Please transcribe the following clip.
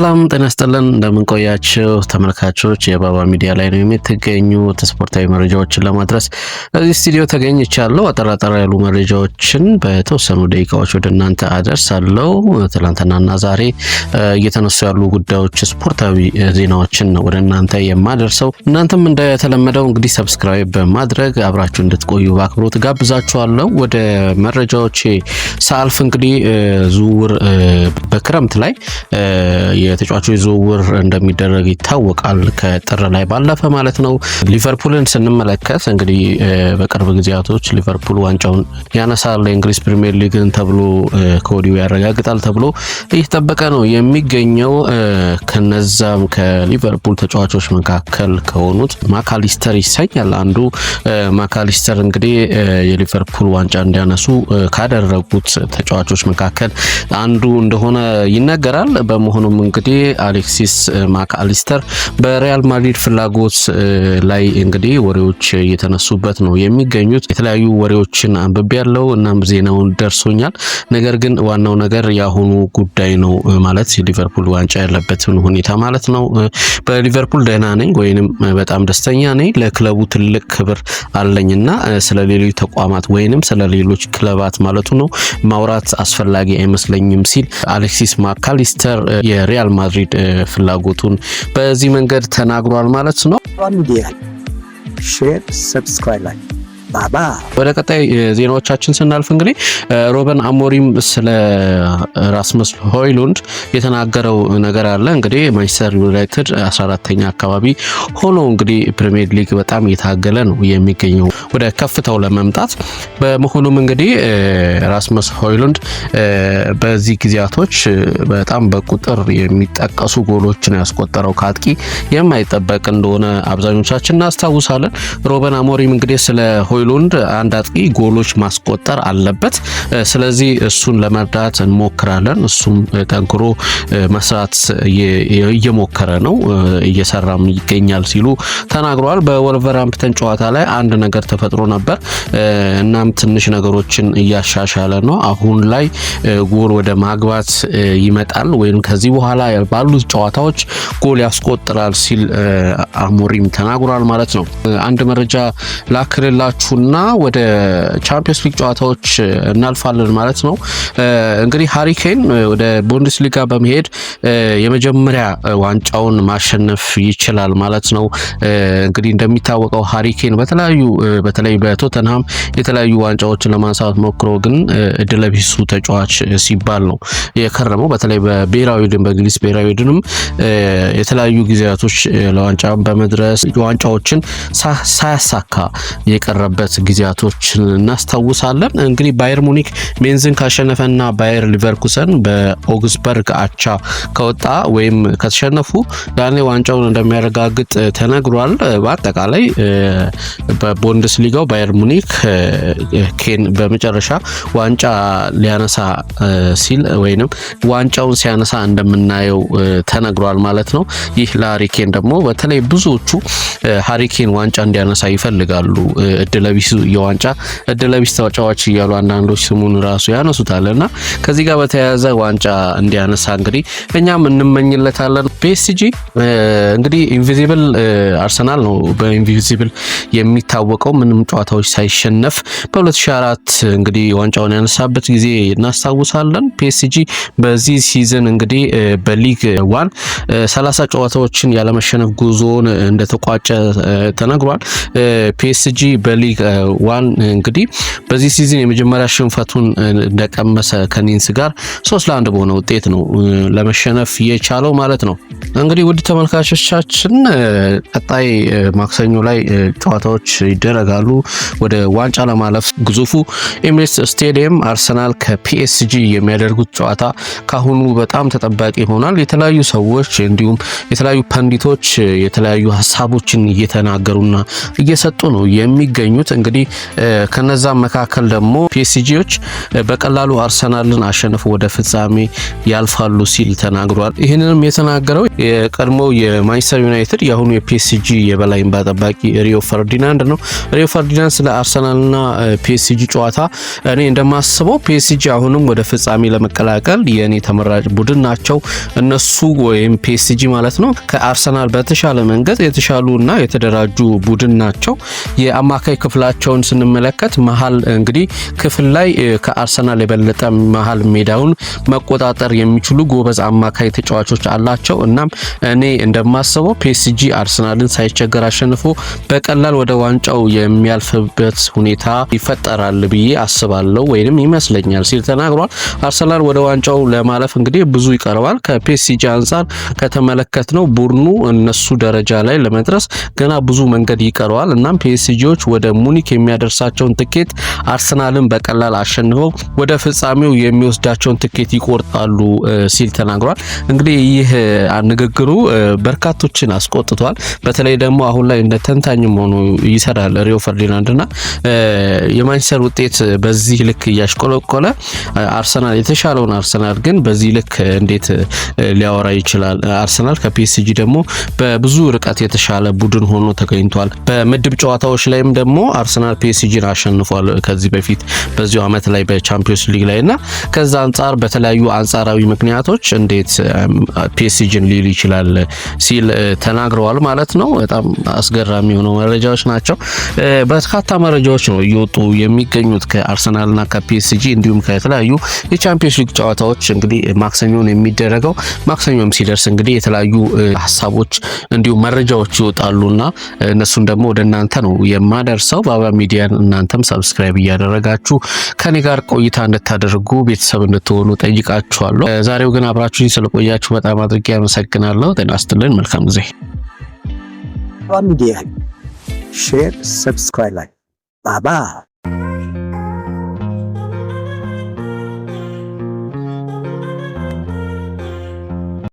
ሰላም ጤና ይስጥልን፣ እንደምን ቆያችሁ ተመልካቾች፣ የባባ ሚዲያ ላይ ነው የምትገኙት። ስፖርታዊ መረጃዎችን ለማድረስ እዚህ ስቱዲዮ ተገኝቻለሁ። አጠር አጠር ያሉ መረጃዎችን በተወሰኑ ደቂቃዎች ወደ እናንተ አደርሳለሁ። ትናንትናና ዛሬ እየተነሱ ያሉ ጉዳዮች፣ ስፖርታዊ ዜናዎችን ነው ወደ እናንተ የማደርሰው። እናንተም እንደተለመደው እንግዲህ subscribe በማድረግ አብራችሁ እንድትቆዩ በአክብሮት ጋብዛችኋለሁ። ወደ መረጃዎቼ ሳልፍ እንግዲህ ዝውውር በክረምት ላይ የተጫዋቾች ዝውውር እንደሚደረግ ይታወቃል። ከጥር ላይ ባለፈ ማለት ነው። ሊቨርፑልን ስንመለከት እንግዲህ በቅርብ ጊዜያቶች ሊቨርፑል ዋንጫውን ያነሳል፣ የእንግሊዝ ፕሪሚየር ሊግን ተብሎ ከወዲሁ ያረጋግጣል ተብሎ እየተጠበቀ ነው የሚገኘው። ከነዛም ከሊቨርፑል ተጫዋቾች መካከል ከሆኑት ማካሊስተር ይሰኛል አንዱ። ማካሊስተር እንግዲህ የሊቨርፑል ዋንጫ እንዲያነሱ ካደረጉት ተጫዋቾች መካከል አንዱ እንደሆነ ይነገራል። በመሆኑም እንግዲህ አሌክሲስ ማክአሊስተር በሪያል ማድሪድ ፍላጎት ላይ እንግዲህ ወሬዎች እየተነሱበት ነው የሚገኙት። የተለያዩ ወሬዎችን አንብቤ ያለው እናም ዜናውን ደርሶኛል። ነገር ግን ዋናው ነገር የአሁኑ ጉዳይ ነው፣ ማለት የሊቨርፑል ዋንጫ ያለበትን ሁኔታ ማለት ነው። በሊቨርፑል ደህና ነኝ ወይንም በጣም ደስተኛ ነኝ። ለክለቡ ትልቅ ክብር አለኝና ስለ ሌሎች ተቋማት ወይንም ስለ ሌሎች ክለባት ማለቱ ነው ማውራት አስፈላጊ አይመስለኝም ሲል አሌክሲስ ማካሊስተር የሪያል ማድሪድ ፍላጎቱን በዚህ መንገድ ተናግሯል ማለት ነው። ሚዲያ share፣ subscribe like ባባ። ወደ ቀጣይ ዜናዎቻችን ስናልፍ እንግዲህ ሮበን አሞሪም ስለ ራስመስ ሆይሉንድ የተናገረው ነገር አለ። እንግዲህ ማንቸስተር ዩናይትድ 14ተኛ አካባቢ ሆኖ እንግዲህ ፕሪሚየር ሊግ በጣም እየታገለ ነው የሚገኘው ወደ ከፍታው ለመምጣት። በመሆኑም እንግዲህ ራስመስ ሆይሉንድ በዚህ ጊዜያቶች በጣም በቁጥር የሚጠቀሱ ጎሎችን ያስቆጠረው ከአጥቂ የማይጠበቅ እንደሆነ አብዛኞቻችን እናስታውሳለን። ሮበን አሞሪም እንግዲህ ስለ ሆይሉንድ አንድ አጥቂ ጎሎች ማስቆጠር አለበት፣ ስለዚህ እሱን ለመርዳት እንሞክራለን፣ እሱም ጠንክሮ መስራት እየሞከረ ነው፣ እየሰራም ይገኛል ሲሉ ተናግረዋል። በወልቨርሃምፕተን ጨዋታ ላይ አንድ ነገር ተፈጥሮ ነበር። እናም ትንሽ ነገሮችን እያሻሻለ ነው። አሁን ላይ ጎል ወደ ማግባት ይመጣል ወይም ከዚህ በኋላ ባሉት ጨዋታዎች ጎል ያስቆጥራል ሲል አሞሪም ተናግሯል ማለት ነው። አንድ መረጃ ላክልላችሁና ወደ ቻምፒየንስ ሊግ ጨዋታዎች እናልፋለን ማለት ነው። እንግዲህ ሃሪ ኬን ወደ ቡንደስሊጋ በመሄድ የመጀመሪያ ዋንጫውን ማሸነፍ ይችላል ማለት ነው። እንግዲህ እንደሚታወቀው ሃሪ ኬን በተለያዩ በተለይ በቶተንሃም የተለያዩ ዋንጫዎችን ለማንሳት ሞክሮ ግን እድለቢሱ ተጫዋች ሲባል ነው የከረመው። በተለይ በብሔራዊ ቡድን፣ በእንግሊዝ ብሔራዊ ቡድንም የተለያዩ ጊዜያቶች ለዋንጫ በመድረስ ዋንጫዎችን ሳያሳካ የቀረበት ጊዜያቶችን እናስታውሳለን። እንግዲህ ባየር ሙኒክ ሜንዝን ካሸነፈና ባየር ሊቨርኩሰን በኦግስበርግ አቻ ከወጣ ወይም ከተሸነፉ ያኔ ዋንጫውን እንደሚያረጋግጥ ተነግሯል። በአጠቃላይ በቡንደስሊጋው ባየር ሙኒክ ኬን በመጨረሻ ዋንጫ ሊያነሳ ሲል ወይንም ዋንጫውን ሲያነሳ እንደምናየው ተነግሯል ማለት ነው። ይህ ለሃሪ ኬን ደግሞ በተለይ ብዙዎቹ ሃሪ ኬን ዋንጫ እንዲያነሳ ይፈልጋሉ። እድለቢስ፣ የዋንጫ እድለቢስ ተጫዋች እያሉ አንዳንዶች ስሙን ራሱ ያነሱታል እና ከዚህ ጋር በተያያዘ ዋንጫ እንዲያነሳ እንግዲህ እኛም እንመኝለታለን። ፒኤስጂ እንግዲህ invisible አርሰናል ነው በ invisible የሚታወቀው፣ ምንም ጨዋታዎች ሳይሸነፍ በ2004 እንግዲህ ዋንጫውን ያነሳበት ጊዜ እናስታውሳለን። ፒኤስጂ በዚህ season እንግዲህ በሊግ ዋን 30 ጨዋታዎችን ያለመሸነፍ ጉዞውን እንደተቋጨ ተነግሯል። ፒኤስጂ በሊግ ዋን እንግዲህ በዚህ season የመጀመሪያ ሽንፈቱን እንደቀመሰ ከኒንስ ጋር 3-1 በሆነ ውጤት ነው ለመሸነፍ የቻለው ማለት ነው። እንግዲህ ውድ ተመልካቾቻችን፣ ቀጣይ ማክሰኞ ላይ ጨዋታዎች ይደረጋሉ። ወደ ዋንጫ ለማለፍ ግዙፉ ኤሚሬትስ ስቴዲየም አርሰናል ከፒኤስጂ የሚያደርጉት ጨዋታ ካሁኑ በጣም ተጠባቂ ይሆናል። የተለያዩ ሰዎች እንዲሁም የተለያዩ pundit ኦች የተለያዩ ሀሳቦችን እየተናገሩና እየሰጡ ነው የሚገኙት። እንግዲህ ከነዛ መካከል ደግሞ ፒኤስጂዎች በቀላሉ አርሰናልን አሸንፈው ወደ ፍጻሜ ያልፋሉ ሲል ተናግሯል። ይህንንም የተናገረው የቀድሞው የማንቸስተር ዩናይትድ የአሁኑ የፒኤስጂ የበላይ እንባ ጠባቂ ሪዮ ፈርዲናንድ ነው። ሪዮ ፈርዲናንድ ስለ አርሰናልና ፒኤስጂ ጨዋታ እኔ እንደማስበው ፒኤስጂ አሁንም ወደ ፍጻሜ ለመቀላቀል የእኔ ተመራጭ ቡድን ናቸው እነሱ ወይም ፒኤስጂ ማለት ነው። ከአርሰናል በተሻለ መንገድ የተሻሉና የተደራጁ ቡድን ናቸው። የአማካይ ክፍላቸውን ስንመለከት መሀል እንግዲህ ክፍል ላይ ከአርሰናል የበለጠ መሀል ሜዳውን መቆጣጠር የሚችሉ ጎበዝ አማካይ ተጫዋቾች አላቸው። እናም እኔ እንደማስበው ፒኤስጂ አርሰናልን ሳይቸገር አሸንፎ በቀላል ወደ ዋንጫው የሚያልፍበት ሁኔታ ይፈጠራል ብዬ አስባለሁ ወይንም ይመስለኛል ሲል ተናግሯል። አርሰናል ወደ ዋንጫው ለማለፍ እንግዲህ ብዙ ይቀረዋል። ከፒኤስጂ አንጻር ከተመለከትነው ቡድኑ እነሱ ደረጃ ላይ ለመድረስ ገና ብዙ መንገድ ይቀረዋል። እናም ፒኤስጂዎች ወደ ሙኒክ የሚያደርሳቸውን ትኬት አርሰናልን በቀላል አሸንፈው ወደ ፍጻሜው የሚወስዳቸውን ትኬት ይቆርጣሉ ሲል ተናግሯል። እንግዲህ ይህ ንግግሩ በርካቶችን አስቆጥቷል። በተለይ ደግሞ አሁን ላይ እንደ ተንታኝም ሆኖ ይሰራል ሪዮ ፈርዲናንድ እና የማንቸስተር ውጤት በዚህ ልክ እያሽቆለቆለ አርሰናል የተሻለውን አርሰናል ግን በዚህ ልክ እንዴት ሊያወራ ይችላል? አርሰናል ከፒኤስጂ ደግሞ በብዙ ርቀት የተሻለ ቡድን ሆኖ ተገኝቷል። በምድብ ጨዋታዎች ላይም ደግሞ አርሰናል ፒኤስጂን አሸንፏል ከዚህ በፊት በዚሁ አመት ላይ በቻምፒዮንስ ሊግ ላይ እና ከዛ አንጻር በተለያዩ አንጻራዊ ምክንያቶች እንዴት ፒኤስጂን ሊል ይችላል ሲል ተናግረዋል ማለት ነው። በጣም አስገራሚ የሆኑ መረጃዎች ናቸው። በርካታ መረጃዎች ነው እየወጡ የሚገኙት ከአርሰናልና ከፒኤስጂ እንዲሁም ከተለያዩ የቻምፒዮንስ ሊግ ጨዋታዎች። እንግዲህ ማክሰኞን የሚደረገው ማክሰኞም ሲደርስ እንግዲህ የተለያዩ ሀሳቦች እንዲሁም መረጃዎች ይወጣሉና እነሱን ደግሞ ወደ እናንተ ነው የማደርሰው። ባባ ሚዲያን እናንተም subscribe እያደረጋችሁ ከኔ ጋር ቆይታ እንድታደርጉ ቤተሰብ እንድትሆኑ ጠይቃችኋለሁ። ዛሬው ግን አብራችሁኝ ስለቆያችሁ በጣም አድርጌ አመሰግናለሁ። ጤና ይስጥልን። መልካም ጊዜ። ሚዲያ share፣ subscribe፣ like። Bye bye.